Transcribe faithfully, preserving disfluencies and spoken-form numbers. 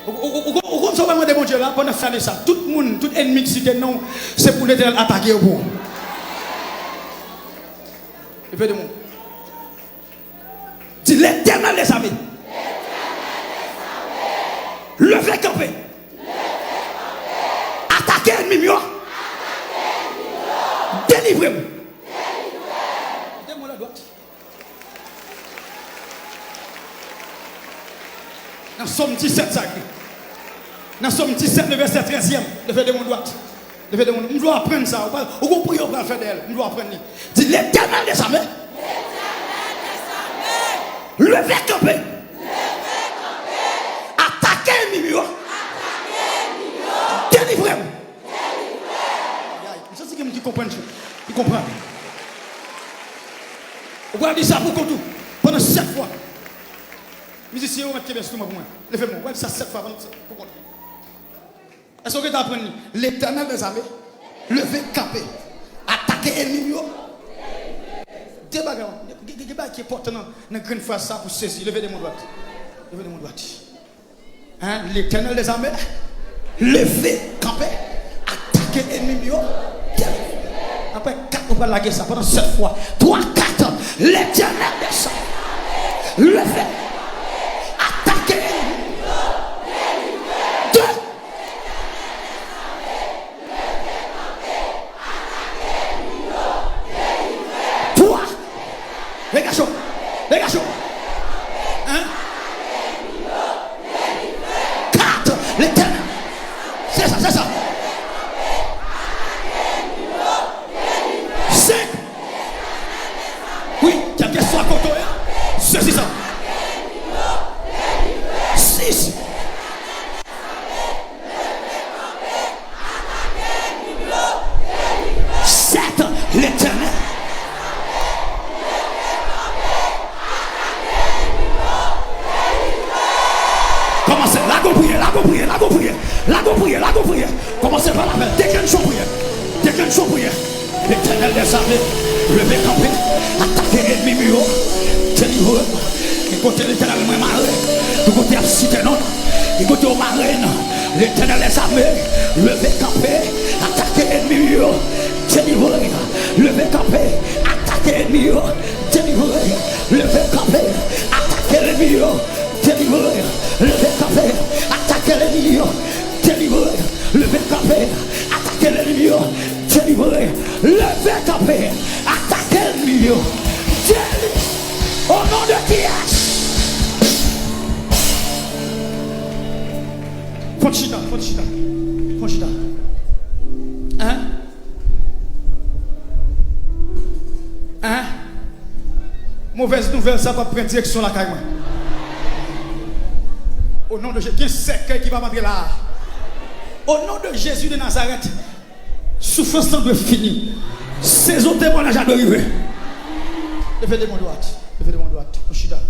Ou, ou, ou, ou, ou konn sa w pral mande Bondye la pandan sa ane sa? Tout moun, tout ènmi ki site non w, se pou Letènèl atake yo pou ou. Leve de men w. Di, Letènèl dèzame, leve kanpe, atake ènmi m yo, delivre m. Kite mwen la dwat. Nan Sòm disèt sa ekri. Nan Sòm disèt, le vèsè trèzyèm, leve de men w dwat. Leve de men w. M vle w aprann sa. Ou pral, ou gon priyè ou pral fè dèyè l. M vle w aprann li. Di, Letènèl dèzame, leve kanpe, atake ènmi m yo, delivre m. Ay, ay, m santi gen moun ki konprann, ki konprann. Ou pral di sa pou kont ou pandan sèt fwa. Mizisyen yo, mèt kenbe enstriman pou mwen. Leve men w. Ou pral di sa sèt fwa pandan sèt, pou kont ou. Èske w gentan aprann li? Letènèl dèzame, leve kanpe, atake ènmi m yo. De bagay, gen, gen, gen bagay ki enpòtan nan, nan grenn fraz sa pou sezi. Leve de men w dwat. Leve de men w dwat. Hein? Letènèl dèzame, leve kanpe, atake ènmi m yo. Apre kat, nou pral lage sa pandan sèt fwa. Twa, kat. Letènèl dèzame, leve, atake ènmi m yo. De. Twa. Dégage yo. Dégage yo. Hein? Kat. Letènèl. Se sa, se sa. Senk. Wi, kèlkeswa kote w ye, sezi sa. Sis. Sèt, Letènèl. Kòmanse, lage w priyè, lage w priyè, lage w priyè, lage w priyè, lage w priyè. Kòmanse pale avè l, deklanche yon priyè, deklanche yon priyè. Letènèl dèzame, leve kanpe, atake ènmi m yo, delivre m. Ki kote Letènèl mwen mare, ki kote y ap site non l, ki kote yo mare n. Letènèl dèzame, leve kanpe, atake ènmi m yo, delivre. Leve kanpe, atake ènmi yo, delivre. Leve kanpe, atake ènmi yo, delivre. Leve kanpe, atake ènmi yo, delivre. Leve kanpe, atake ènmi yo, delivre. Leve kanpe, atake ènmi yo, delivre. O non de Jezi. Fò n chita, fò n chita. Fò n chita. Hein? Hein? Movèz nouvèl sa p ap pran direksyon lakay mwen. O non de Jezi, gen sèkèy ki p ap antre la a. O non de Jezi de Nazarèt, soufrans lan dwe fini. Sezon temwayaj la dwe rive. Leve de men w dwat. Leve de men w dwat. Nou chita.